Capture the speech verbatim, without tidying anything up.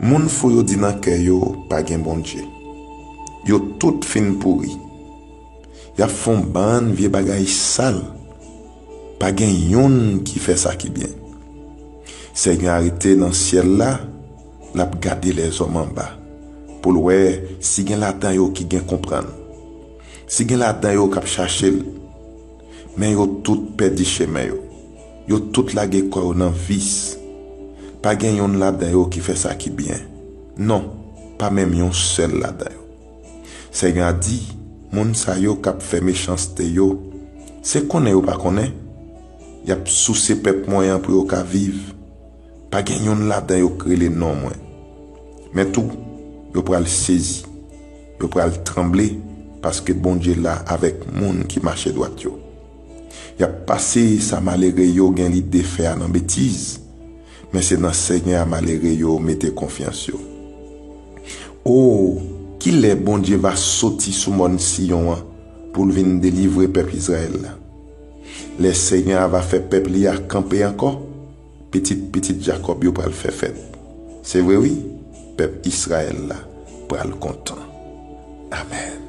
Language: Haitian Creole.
Moun fou yo di nan kè yo pa gen Bondye. Yo tout fin pouri. Y ap fè yon bann vye bagay sal. Pa gen youn ki fè sa ki byen. Senyè a rete nan syèl la, l ap gade lèzòm anba, pou l wè si gen ladan yo ki gen konprann, si gen ladan yo k ap chache l. Men yo tout pèdi chemen yo. Yo tout lage kò yo nan vis. Pa gen youn ladan yo ki fè sa ki byen. Non, pa menm yon sèl ladan yo. Senyè a di, moun sa yo k ap fè mechanste yo, se konnen yo pa konnen. Y ap souse pèp mwen an pou yo ka viv. Pa gen youn ladan yo k rele non mwen. Men tou, yo pral sezi. Yo pral tranble, paske Bondye la avèk moun ki mache dwat yo. Y ap pase sa malere yo gen lide fè a nan betiz, men se nan Senyè a malere yo mete konfyans yo. O, kilè Bondye va soti sou mòn Siyon an pou l vin delivre pèp Izrayèl la? Lè Senyè a va fè pèp li a kanpe ankò, pitit pitit Jakòb yo pral fè fèt. Se vre wi, pèp Izrayèl la pral kontan. Amèn.